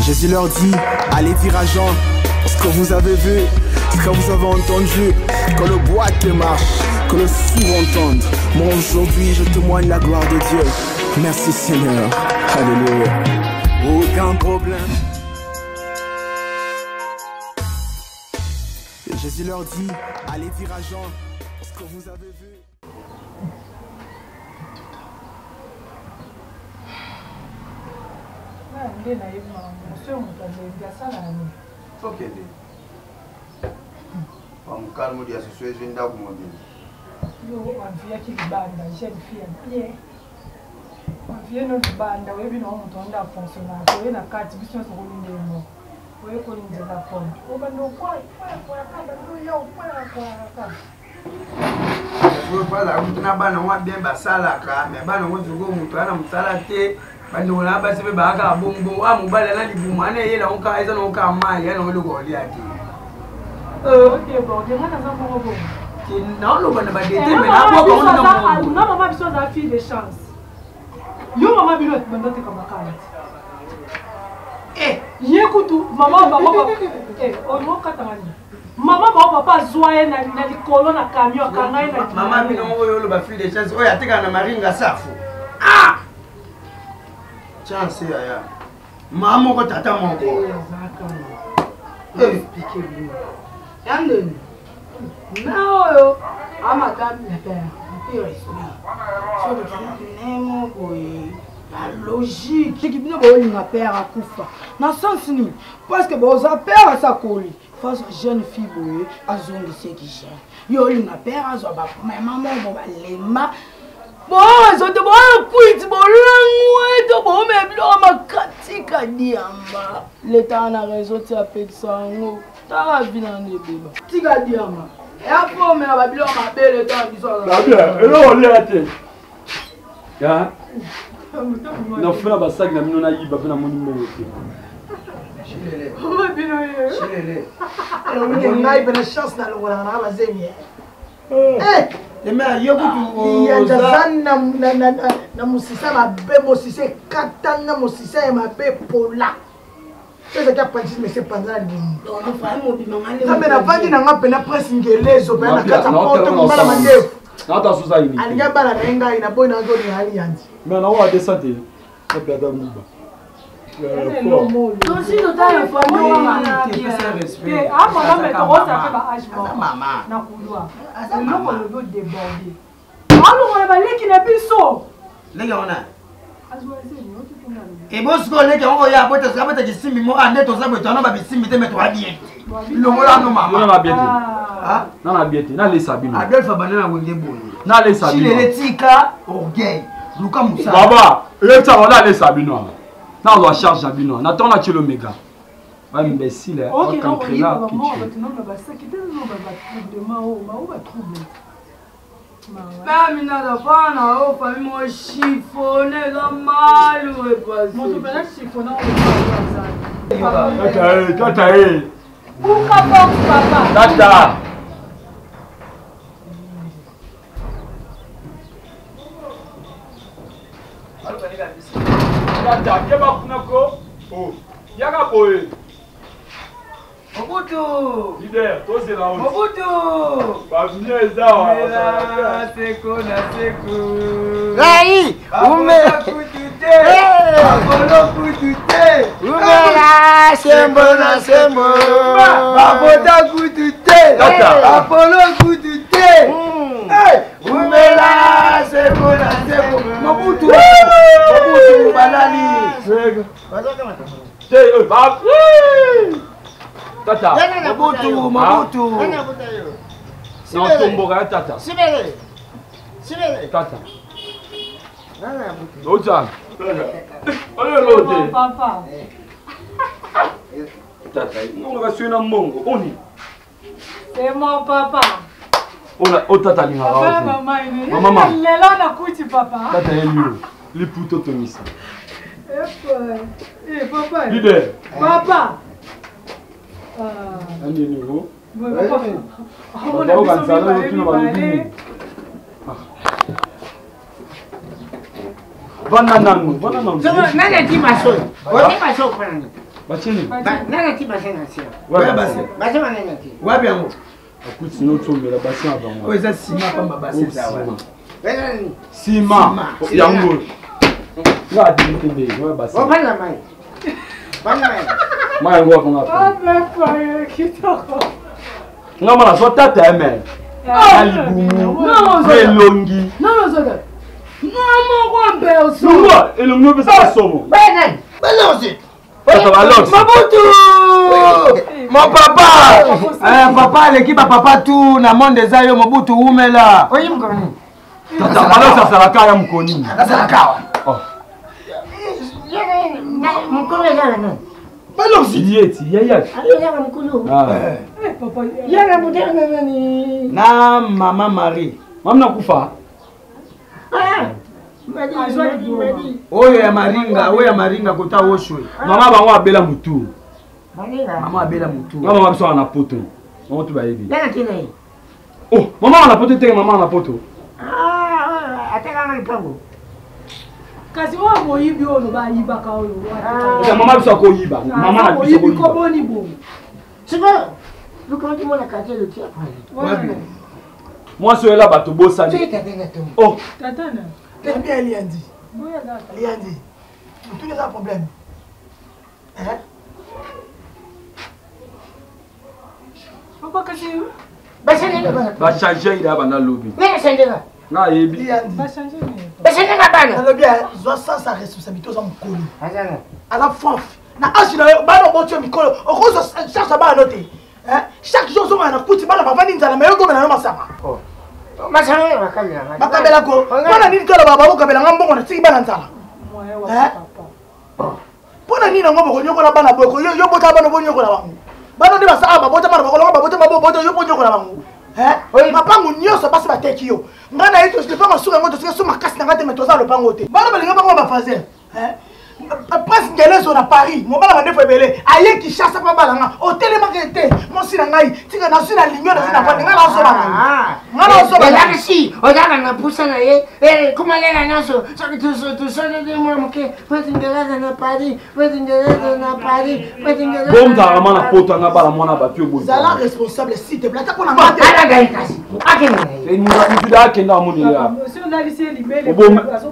Jésus leur dit, allez dire à Jean ce que vous avez vu, ce que vous avez entendu, que le boîte marche, que le sourd entende. Moi aujourd'hui, je témoigne la gloire de Dieu. Merci Seigneur. Alléluia. Aucun problème. Jésus leur dit, allez dire à Jean ce que vous avez vu. nde nayebi makambo mosusu oyo moto alembi asala nini tokende bamokalmo dia susu ezwi ndako mobimba yo aviyaki libanda jeune fille ya bien avie no libanda oyebi nango moto anda afonctionnaka oye na kati biso nyonso kolinda ye moko oyekoli nzela pompe obanda okwayaka bando ya okwayaka bazala kutu na bana yango bien basalaka me bana yango sikoyo moto aya na mosala te bandeko na basi mpe bayaka bongbongo a mobali ana libumu ana eyela yango kaka eza nango kaka mai ya nango eloko kolia te naoloba na badete me nabwaka mama biso aza fille de chance yo mama bino banda oteka makala te eh. ye kutu mama bango eh, okatanga nini mama bango papa azwa ye na likolo na camion akanga ye na mama bino oyo oloba fille de chance oyo atekaka na maringa safu ah chance yaya mama moko tata moko eh, ya ndeni na oyo amadame ya père pire esprit soki nemo boye la logique soki bino bolinga père akufa na sens nini parce que boza père asakoli face jeune fille boye azongiseki jeune yo olinga père azwa bamama moko balemba bozo te bokwiti bolangwe to bomela biloko makatika diamba leta na raison ti apekisa yango tala vi na nde ebeba tika diamba ya po omela babiloko mabe leta na biso eloko olia te nafuna basaki na bino nayiba mpe namoni mbongo te ngai pena chance nalongolaka nanga bazemi eh! yo kutu aza na mosisa mabe mosisa ekatana mosisa ya mabe pola so ezalaki apprentise mese epanza na libumu nzambe navandi na nga mpena prince ngelezo mpena na kati ya porte mobala mandefu alingi abala na ye ngai naboyi na nzolinga aliyanzi mais na oyo adesa te ape ata nguba tosi totala na couloir eloko olobi odeborde alongola baleki na biso leki yango na ebo sikoyo leki yango oyo abota abota kisimbi mo ah, nde toza boye toana babisimbi te me toa bien te longola ano mama na bien te na na bien te nalesa bino adolphe abanda na wenge boye nalesa bino chilele tika orgueil luka mosala baba eyebisaka nalesa bino wana nazwa charge na bino na ntango na tielo mega ba imbécile okancrela Père Minada, bana oyo famille moko chiffonne eza mal repassé. Moto pena chiffonne Tata eh, tata eh. Buka porte papa. Tata. Tata, keba kuna ko. Oh, yaka boye. Mobutu! Leader, tozela oyo. Mobutu! Bavigne eza wa. Mela seko na seko. Ngai! Ume! Kutu te! Bakolo kutu te! Umela sembo na sembo. Babota kutu te! Tata! Apolo kutu te! Umela seko na seko. Mobutu! Mobutu balali. Te, eh, ba Tata. Mobutu, Mobutu. Na tomboka ya tata. Sibele. Sibele. Tata. Oja. Oyo lote. Papa. Tata, ngongo baswe na mbongo. Oni. C'est mon papa. Oyo tata alingaka. Mama lelo nakuti papa. Tata ye yo liputa otongisa. Eh, papa. Leader. Papa. Andi niveau. Vanda nanu, vanda nanu. Nani ati baso? Oti baso mpona nini? Bachini. Nani ati baso na sima? Wapi basi? Baso wana nani ati? Wapi yango? Akuti no tombela basi na bango. Oyo eza sima pamba basi eza wapi? Sima. Yango. Nga adimi te nde, wapi basi. Obana mai. Bana mai. Mai yango wakonga. Ah, kitoko. Nga mwana zwa tata ya mère. Na libumu. Na elongi. Lungwa elongi opesa somo. Bana. Tata balox. Mabutu! Mon papa! Eh, papa aleki ba papa tout na monde eza yo Mobutu umela. Oyi mkoni. Tata balox azalaka ya mokoni. Azalaka awa. Oh. Mukulu ezala nani? Balox Yeti, yaya. Ezala mukulu. Ah. Yana mutena nani? Na mama Marie. Mama nakufa. Oyo ya Maringa, oyo ya Maringa kota woshwe. Mama bango abela mutu. Mama abela mutu. Nga mama biso na poto. Mama tu bayebi. Nana tina ye. Oh, mama na poto teke mama na poto. Ah, atekanga lipango. Kasi oyo moyibi oyo loba ayibaka oyo. Eza mama biso akoyiba. Mama na biso akoyiba. Boni bongo. Sikoyo, luka mona quartier lotia pale. Mwasi oyo ela bato bosani. Oh. Tata na. Très bien Liandi. Liandi. Tout eza problème. Hein? Papa kasi bachange ida banda lobi. Nga Nga yebi. Bachange nini? Basengaka bana. Nalobi zwa sens ya responsabilité oza mokolo. Aza franf. Na age na yo bana oboti yo mikolo okozwa charge ya bana no te. Chaque jour ozongana na kuti bana bavandi nzala me yogomela no masanga. Masanga bakabela. Bakabelako. Mpona nini toloba bakokabela nga mbongo natiki bana nzala? Mpona nini yango bokonyokola bana boye yo bota bana bonyokola bango. Bana nde basala babota bana bakolonga babota babota yo bonyokola bango. Mapango nyonso basi bateki yo. Ngai na ye lopango suka yango tosoki so makasi na ngai te me toza lopango te. Bana balinga bango bafaser. Prince Ngelezo na Paris, mobala mandefu ebele, aye Kinshasa mpo abala nga, otelemaka te, mwasi na ngai, tika nazwi na linyo nazwi na vandi, ngai nazoba na yo. Ngai nazoba na yo. Elakisi, ozalaka na pusa na ye, kumalela nyonso, soki tosoneli mwa moke, Prince Ngelezo na Paris, Prince Ngelezo na Paris, Prince Ngelezo. Bomzalaka mwana poto anga bala mwana bato yo boye. Zala responsable s'il te plaît, ata mpo na ngai te. Alaka ye kasi, akende na ye. Mutu akenda amoni ya. Si olalisi ye libele.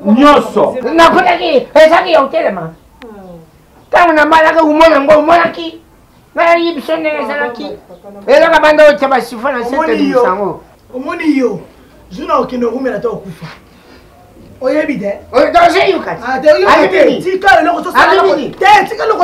Nyonso. Nakotaki, ezaki ya kotelema. Ntango namalaki komona yango, omonaki. Nayebi biso ndenge ezalaki. Elaka banda otya basifa na se telimisa yango. Omoni yo, jour na okende okumela te okufa. Oyebi te? Ozoyoka te. Tika eloko te, tika eloko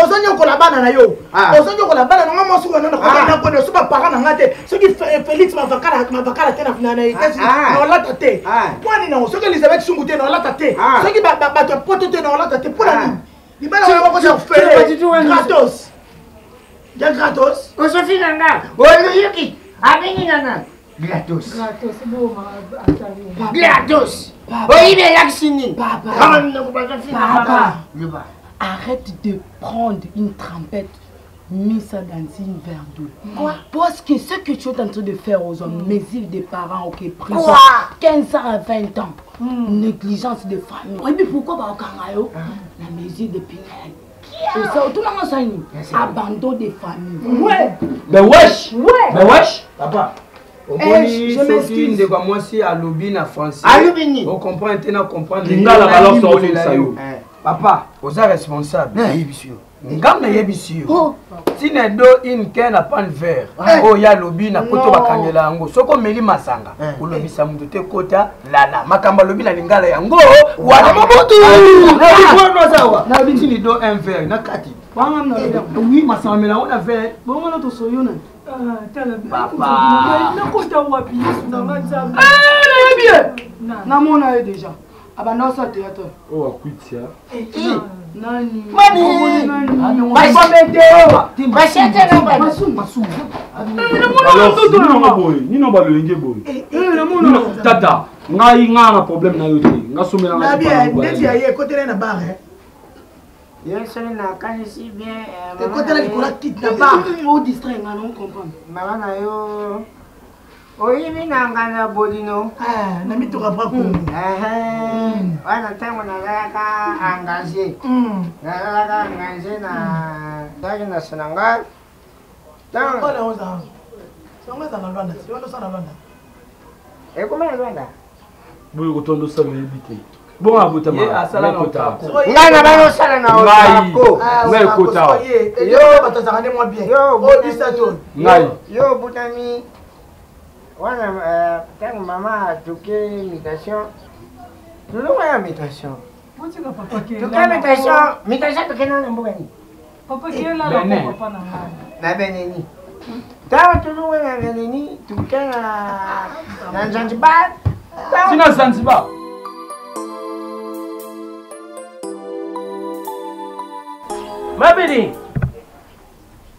ozonyokola bana na yo. Ozonyokola bana na nga mwasi wana nakokende so baparent na nga te. Soki Félix Mavakala te na États-Unis na olata te. Mpo nini nango? Soki Elizabeth Sungu te na olata te. Soki bato ya poto te na olata te. Mpo na nini? Libala wana bakosa ofele gratos. Ya gratos. Ozofinga nga, oyoki abengi nga nani? Gratos. Gratos. Oyibi elakisi nini? Papa. Arrête de prendre une trompette mis ça dans une verre d'eau. Quoi? Parce que ce que tu es en train de faire aux hommes, mesure des parents, ok, prison, Quoi? 15 ans à 20 ans, négligence de famille. Oui, mais pourquoi bah, au Kangayo, la mesure de Pinel. Et ça, tout le monde sait, abandon des familles. Ouais. Ben wesh. Ouais. Ben wesh. Papa. Eh, omoni je soki m'excuse. ndeko ya mwasi alobi na français Alobi nini? ocomprendre te na comprendre Lingala balance Nalimbolela ozongisa yo. Papa, oza responsable. Nayebisi yo. Ngam nayebisi yo. Tina do in ke na pan vert. Oyo ya alobi na poto bakangela yango. Soki omeli masanga, olobisa moto te kota lala. Makambo alobi na lingala yango wana mobutu. Tina do un verre na kati. Oui, masanga amela yango na verre. Bongo na tosoyo na. Papa. Nakota wapi Yesu na nga Nzambe. Nayebi ye. Namona ye déjà. Abanda osala théâtre. Oh akutia. Nani? Mani! Nani? Boye nino baloyenge boye tata ngai ngai na problème na yo te nga somelangandeti ya ye ekotela na bar yo soki nakanisi bien ekotela likolo ya kiti na bar odistrait nga non comprendre mama na yo oyibi na nga na bolino ah, na mituka bra kongo wana ntango nazalaka engage nazalaka engage na zalaki na senangal ekoma na lwanda boye kotondo osala oyebi te bongo abotama ngai na bana osala na ngai ngai ekota ngai yo obutami wana ntango mama atoke mutation lolongo ya mutation toke mutation mutation tokenda na mboka nini na beneni ntango tolongwe na beneni toke na zanzibar tina zanzibar mabidi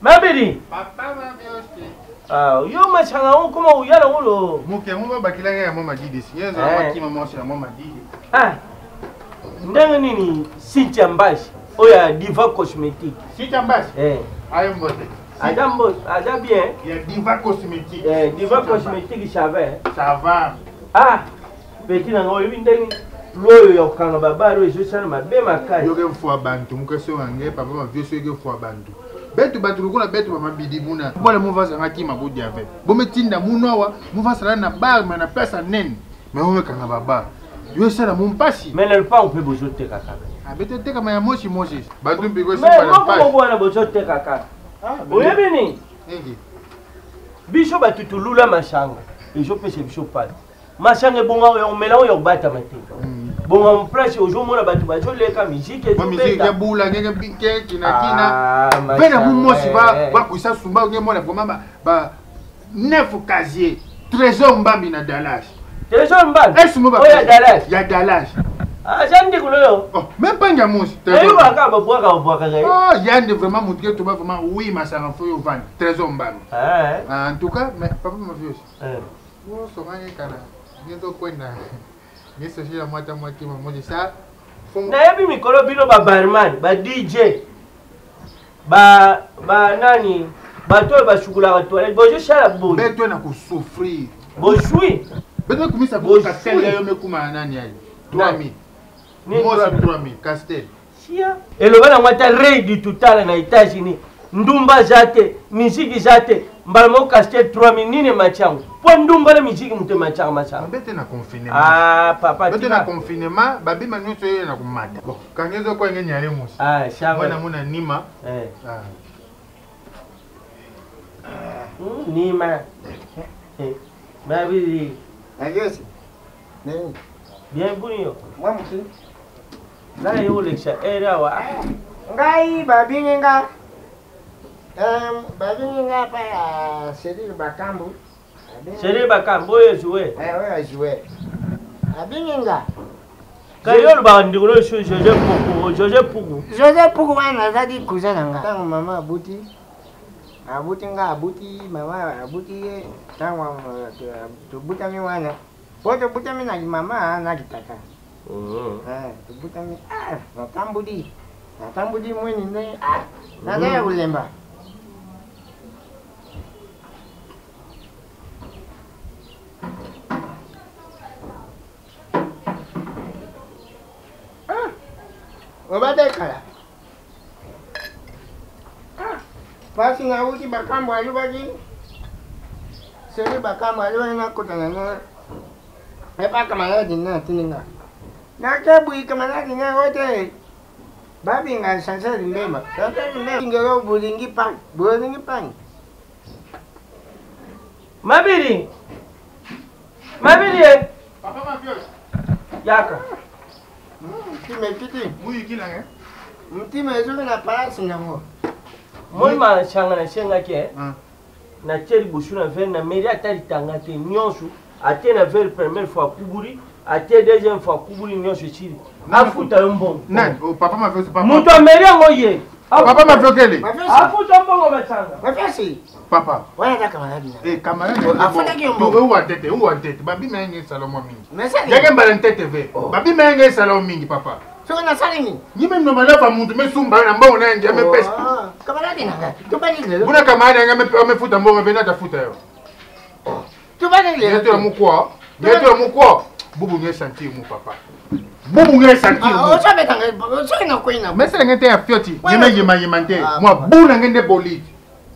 mabidi papa mabioski Ah, yo machanga ngo koma uyala ngo lo moke yango babakilaka ya mwa madidi si ye ezala makima mwasi ya mwa madidi ah ndenge nini Cynthia Mbashi oyo ya Diva Cosmétique Cynthia Mbashi eh ayo mbote aza mbote aza bien ya Diva Cosmétique eh Diva Cosmétique ça va ça va ah petit na ngo oyebi ndenge loyo ya kokanga babare oyo ezosala mabe makasi yoke mfua bantu mokasi oyo ange papa mavio so yoke mfua bantu betu bato lokola betu bamabidi muna bwale muvazanga kima kudiave bometinda munu awa muvasala na bar me na place anene me omekanga babar yo esala mo mpasi me na lupango mpe bozoteka kaka abete ah, tekama ya mosi mosi bato mpiko moko moko wana bozoteka kaka ah, oyebi nini biso bato tolula masanga ezopesa biso pasi masanga ebonga ya komela oyo ya kobatama te hmm. bonga place ozomona bato bazoleka miziki ezobeta ngenge bike kinakina ah, mpe na mosi bakwisa sumba nge mona vraiment ba neuf casier trésor mbambi na dallas trésor mbambi oyo ya dallas ya dallas aza ndeko noyo oh, même pas nyamusi eyokaka babwaka babwakaka ye oh, yande vraiment motu ke toba vraiment oui masanga fo yo vanda trésor mbambi ah, ah, en tout cas mais papa mavios osongani kana ngezokwenda ngesoshila mwata mwakima moji sa nayebi mikolo bino ba barman ba dj ba ba nani bato oyo basukolaka toilette bozosala boye beto na kosouffrir bozwi beto ekumisa castel yayo mekuma ya nani yayo 3000 mosi 3000 castel sia eloba nango ata rei du total na états-unis ndumba aza te miziki eza te mbala moko castel 3000 nini emati yango mpo ndumba na miziki moto ematiaka masanga bete na confinement ah papa bete na confinement babima nyonso eye na komata bon kangi ezokwa nge nyale mosi ah shava mwana mona nima eh ah. Hmm, nima eh mabili Agesi. Nini? Bien buni yo. Mwa moke. Nani yo olekisa ere awa? Ngai babingi nga babingi nga pa ya Cyril Bakambu. Cyril Bakambu oyo joue. Eh oyo joue. Abingi nga. Kai yo olobaka ndeko no lisusu José Puku, José Puku. José Puku wana azali cousin na nga. Ntango mama abuti abuti nga abuti mama abuti ye ntango tobutami wana po tobutami na mama na kitata. Eh, tobutami ah, natambuli natambuli mweni ndenge ah, naza ya kolemba. Ah, obadde kala ah, pasi nauti bakambo alobaki seri bakambo alobaki nakutana na epa kamaladi na atindi nga nakebwi kamaladi na oyo te babinga chancel mbemba chancel mbemba ngelo bolingi pani bolingi pani mabili mabili ye papa mavios yaka mtima ekiti muyikilanga mtima ezoki na palasi nango moi mashanga nasengaki e natie liboso na vere na meri ata litanga te nyonso atie na vere première fois akubuli atie deuxième fois akubuli nyonso esili afuta yo mbongo oh, moto ameli yango ye. Papa maviokele. Afuta mbongo masanga. Mafesi. Papa. Wana aza camarade na. Eh camarade. Afutaki yo mbongo. Uwa ntete, uwa ntete. Babima yenge salomo mingi. Mesali. Yake mbala ntete ve. Babima yenge salomo mingi papa. Soki nasali nini? Nyime ndo malafa muntu mesumba na mbongo na yenge amepesa. Camarade na ngai. Tobali lelo. Buna camarade yenge amefuta mbongo ve natafuta yo. Tobali lelo. Nyeto ya mukwa. Nyeto ya mukwa. Bubu nge sentir mu papa. Bubu nge sentir mu. Ozobeta ngai soki nakwei na. Mesele nge te ya fioti. Nyeme yema yema nte. Mwa buna nge nde bolide.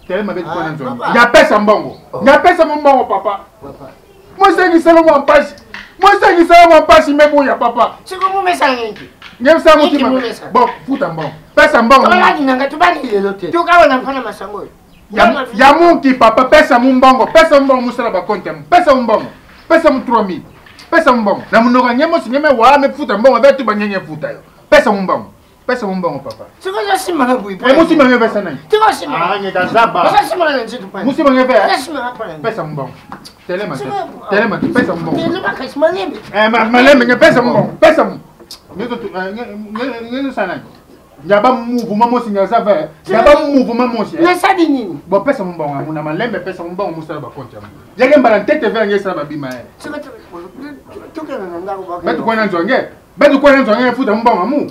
Telema beti kona nzongi. Nyapesa mbongo. Nyapesa mbongo papa. Mwesengiselo mwa mpasi. Mwesengiselo mwa mpasi mebuya papa. Siko mumesala ngi. Ngemsa mutima. Bon, futa mbongo. Pesa mbongo. Tobali nanga tobali lelo te. Tokawana mpana masango oyo. Ya munki papa, pesa mu mbongo, pesa mbongo musala ba compte mu. Pesa mbongo. Pesa mu 3000. Pesa mbongo. Na munoko nyemo sinyeme wa me futa mbongo betu banyenye futa yo. Pesa mbongo. Pesa mbongo papa. Siko ozosimba nga boye. Eh musimba nge pesa nani? Tika osimba. Ah ngeta zaba. Ozosimba nga na nzoto pana. Musimba nge pesa. Ozosimba nga pana. Pesa mbongo. Telema te. Telema te. Pesa mbongo. Telema kasi malembe. Eh malembe nge pesa mbongo. Pesa mbongo. Ngeto nge nge sana. Nyaba mouvement mosi nyaza ve. Nyaba mouvement mosi. Nasali nini? Bon pesa mbongo muna malembe pesa mbongo musala ba compte yango. Yake mbala ntete ve nge sala babima eh. Siko tokenda na ndako ba. Betu kwa nanzo nge. Betu kwa nanzo nge futa mbongo mu.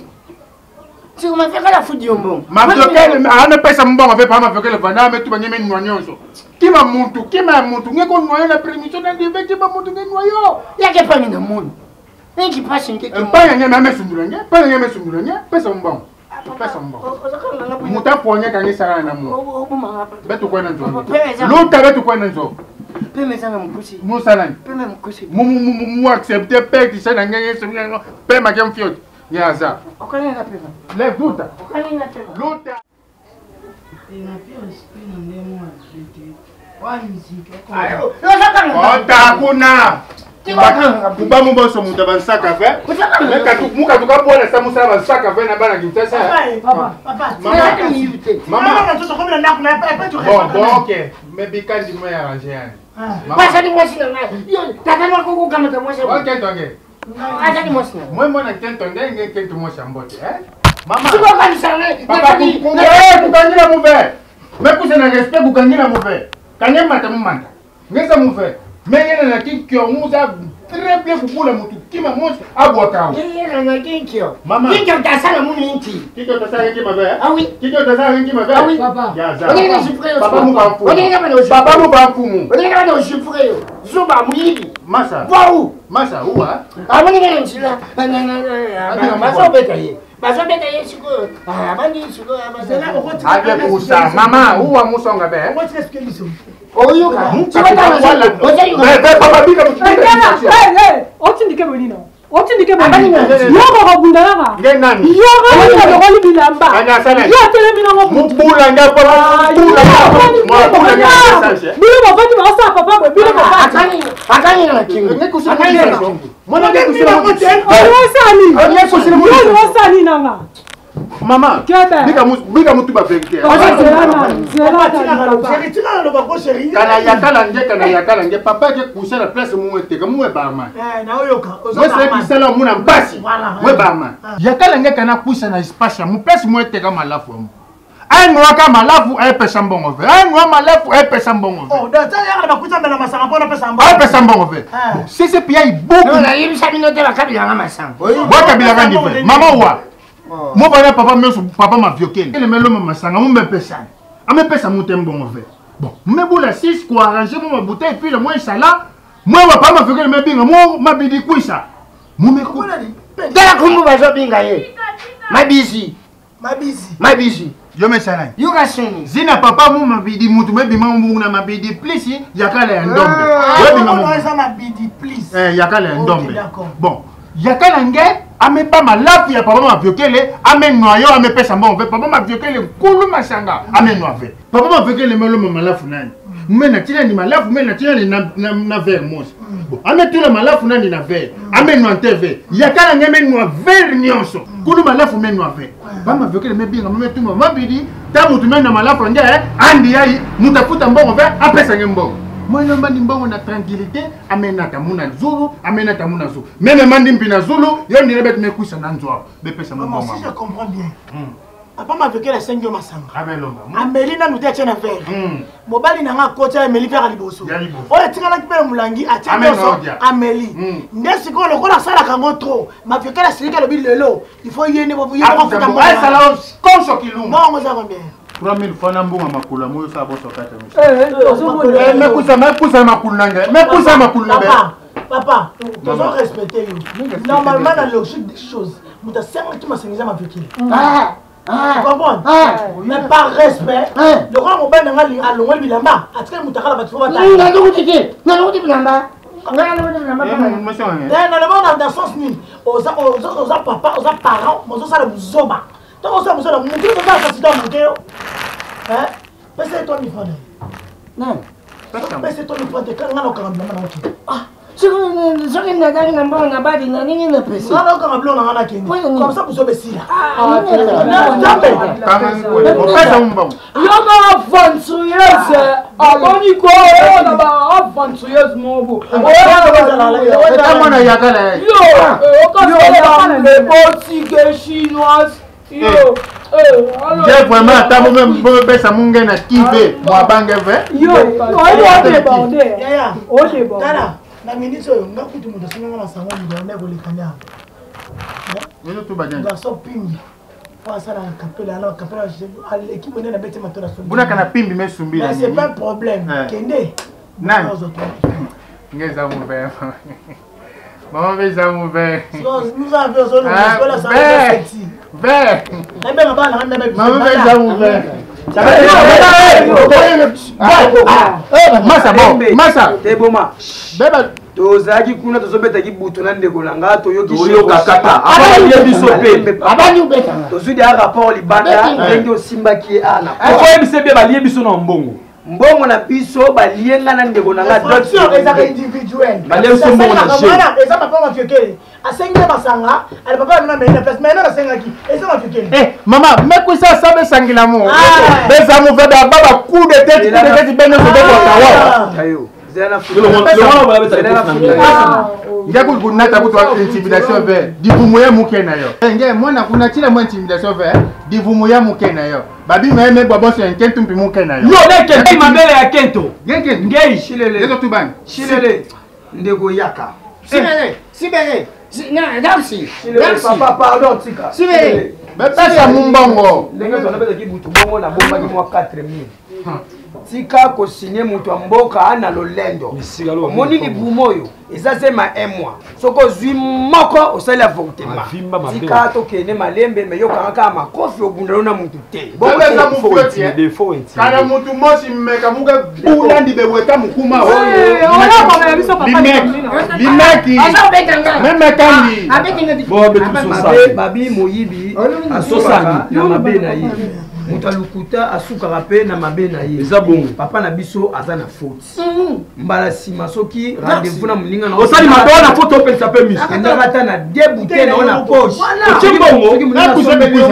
Siko mafekala fudi yo mbongo. Mafekele ame pesa mbongo ve pa mafekele vana ame tuba nyeme nwa nyonso. Kima muntu, kima muntu nge ko nwa na permission na ndive kima muntu nge nwa yo. Yake pangi na munu. Niki pasi nge. Panga nge ame sundula nge, panga nge ame sundula nge, pesa mbongo. Pesa mbongo. Muta ponye kange sala na mu. Betu kwa nanzo. Luta betu kwa nanzo. Peme zanga mkusi. Musala. Peme mkusi. Mu mu mu mu accepter pe kisha na nge nge pema ke mfiot. Nyaza. Okanena pema. Lève luta. Okanena pema. Luta. Ota kuna. Kuba muboso mutu bansaka ve. Mukatuka bwana sa musala bansaka ve na bana Kinshasa. Mama. Bon, bon, ok. Mais bikandi mo ya arranger yani. Mwasi ni mwasi na ngai. Yo, tata na koko kama ta mwasi. Ok, tonge. Aza ni mwasi na. Moi mwana kento ndenge kento mwasi ya mbote, eh? Mama. Siko kanisa ngai. Papa, kukangila muve. Mekuse na respect kukangila muve. Kange mata mumanta. Ngesa muve. Mengene na kinkyo muza très bien kukula mutu kima mosi abwaka o. Ngene na kinkyo. Mama. Kinkyo tasala munu inti. Kinkyo tasala kima ve. Ah oui. Kinkyo tasala kima ve. Ah oui. Papa. Ya za. Olinga jifre yo. Papa muba mfumu. Olinga bana jifre. Papa muba mfumu. Olinga bana jifre yo. Zuba muyibi. Masa. Vau. Masa uwa. Amoni ngene nzila. Bazobeta ye. Bazobeta ye sikoyo. Abandi sikoyo. Ake kusa. Mama uwa musonga be. Oyoka. Papa bika otindike bonino otindike bonino yo moko bundalaka Nge nani? yo kaka bilamba yo atelemi nango Mubula nge papa. Mubula. Mubula nge. bino bavandi baosala papa boye bino bavandi Akani na kingo. Nge kusila Mwana nge kusila osani Nge kusila yo osani nanga Mama. Kebe. Bika mu bika mutu ba vérité. Kana yakala nge kana yakala nge papa ke kusa na place mu eteka mu barman. Mwese kisala mu na mpasi. Mwe barman. Yakala nge kana kusa na espace mu place mu eteka malafu mu. Ainwa ka malafu ayepesa mbongo ve. Ainwa malafu ayepesa mbongo ve. Ayepesa mbongo ve. CCPI beaucoup. Nayebisa bino te bakabilanga masanga. Bwakabilaka ndi ve. Mama wa. Mo bana papa meso papa maviokele. Ele melo masanga mu mepesa. Amepesa mu te mbongo ve. Bon, mebula 6 ko arranger mo ma bouteille puis le moins sala. Moi papa maviokele mebinga mo mabidi kwisa. Mu meku. Tala kumbu bazobinga ye. Mabisi. Mabisi. Mabisi. Yo mesala. Yoka soni. Zina papa mu mabidi mutu mebima mu na mabidi plus yakala ya ndombe. Yo bima mu. Mabidi plus. Eh yakala ya ndombe. d'accord. Bon, yakala nge ameba malafu ya papa maviokele amenwa yo amepesa mbongo ve papa maviokele nkulu masanga amenwa ve papa maviokele meloma malafu nani me natina ni malafu me natina ni na, na, na verre mosi bon ametula malafu nani na verre amenwa nte ve yakala nge menwa verre nyonso kulu malafu menwa ve bamaviokele mebinga memetuma mabidi ta mutu me na malafu nge andi yai mutu afuta mbongo ve apesa nge mbongo mwana mandi mbongo na tranquillité amenata muna zulu amenata muna zulu meme mandi mpi na zulu yo ndine beti mekwisa na nzwa bepesa Maman, mbongo si je comprends bien. Papa Mavekele asengi yo masanga. Ameli nanu te, atie na verre. Mobali na nga akoti, ameli verre ya liboso. Oyo etikalaki mpe na molangi, atie nyonso, ameli. Nde sikoyo lokola asalaka yango trop, Mavekele asiliki, alobi lelo il faut ye nde afuta mbongo. Mbongo eza combien? 3000 francs na mbongo ya makolo yango osala boso kati ya mekusa mekusa makulu na ngai mekusa makulu na ngai. Papa, tozo respecte yo. Normalement, na logique des choses, moto asengaki masanga eza Mavekele. Comprendre? Mais par respect, lokola mobali na ngai alongoli bilamba, atikali moto akala, bato fo batanazokuti te, nalongoti bilamba. Naloba na sens nini? Oza papa, oza parent, ozosala buzoba. Ntango osala mosala, motu ozosala fasita moke yo pesa ye 3000 francs na ye. Pesa ye 3000 francs te, nga na okanga bilamba na okende. Soki nazali na mbongo na badi na nini napesi? Nga na okanga biloko na nga nakende, comme ça buzoba esila. Yoka aventureuse aboni ko oyo na ba aventureuse moko mwana yakala yo okasala chinoise yo. Nge vraiment ata bomepesa munge na kive mwa bange ve. Yo odeborde. Tala na minute oyo, nga kutu moto asenganga masango millionnaire koleka nde garçon pimbi po asalaka kapela na kapela aleki mwene na beti matola. Bunaka na pimbi mesumbi. Mais c'est pas un problème, kende. Nani nge eza mauvais, mama mpe eza mauvais. Mama mpe eza mauvais. Masa, bon masa. Teboma. Beba. Tozalaki kuna, tozobetaki butu na ndeko na nga, toyoki. Toyoka kaka abalie biso mpe. Tozwi deya rapport libanda ndenge osimbaki ye ana. Okoyebisa bie balie biso na mbongo. Mbongo na biso balie nga na ndeko na nga. Ezaka individuel. Balie biso mbongo na jeu. Eza papa Mafiokele asengi ye masanga, ale papa amina mei na place mai nano asengaki, eza Mafiokele. Eh mama, mekusa sa besangila mo beza mo ve ba ba coup de tête, coup de tête bene so bekwaka wa. Ayo. Nge kunata kutu intimidation ve divumu ye muke na yo. Nge mwana kuna tina mwa intimidation ve divumu ye muke na yo, babima ye mebwa bonso ya nkentu mpi muke na yo. Yo neke mabele ya kento. Ngenke. Ngei shilele. Yezo tubani. Shilele, ndeko yaka. Sibele, sibele, Shilele papa, pardon, tika. Sibele. Bepesa mumbongo. Ndenge tozalaki butu bongo, nabombaki mwa 4000. Tika kosigne moto ya mboka na lolendo. Omoni libumu oyo eza zema un mois, soki ozwi moko osali avortement. Tika tokende malembe, me yokanga kaka makofi, obundano na motu te. Bepesa mufioti kana mutu mosi meka muke bulandi beweka mukuma limeki memekandi. Babi moyibi asukaka na mabe na ye, moto alukuta asukaka mpe na mabe na ye. Eza bongo. Papa na biso aza na faute. Mbala nsima soki rendez-vous na moninga na osali mabe wana, fo topelisa mpe miso. Endaka ata na deux bouteilles na yo na poche. Otie mbongo. Soki moninga asombeli yo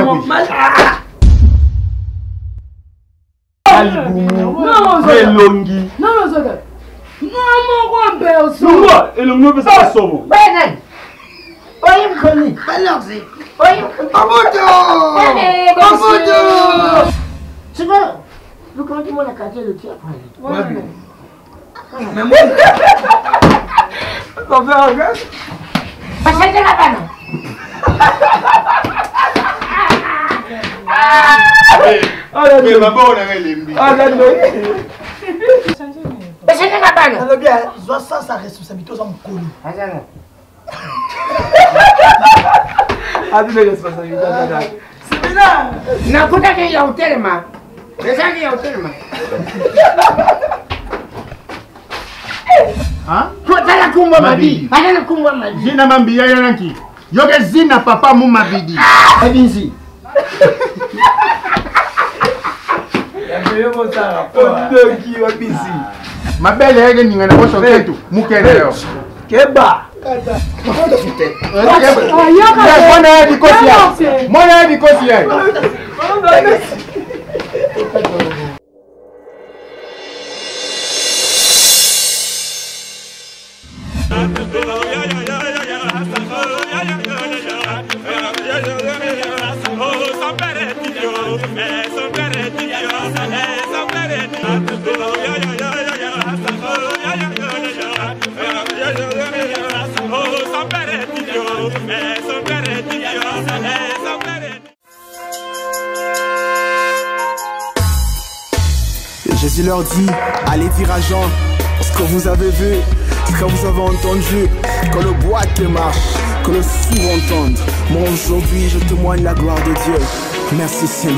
Na libumu na elongi. Lungwa elongi opesaka somo. Oyimkoni. Amoto. Amoto. Tu vois, vous connaissez moi la quartier le tir après. Mais moi, ça fait un gars. Pasete la bana. Maboko nanga elembi. Pasete la bana. Nalobi zwa sens ya responsabilité, oza mokolo. Abi responsabilité. Nakutaki ya otelema. Ezaki ya otelema. Tala kumbwa mabi. Atala kumbwa mabi. Zina mambi ya yanaki. Yoke zina papa mu mabidi. Ebinzi. Odoki wa bisi. Mabele yake ninga na boso ketu mukene yo. Keba. Mwana ya dikosi ya. Mwana ya dikosi ya. Jésus leur dit, allez dire à Jean ce que vous avez vu, ce que vous avez entendu, que le bois qui marche, que le sourd entende. Moi aujourd'hui, je témoigne la gloire de Dieu. Merci Seigneur.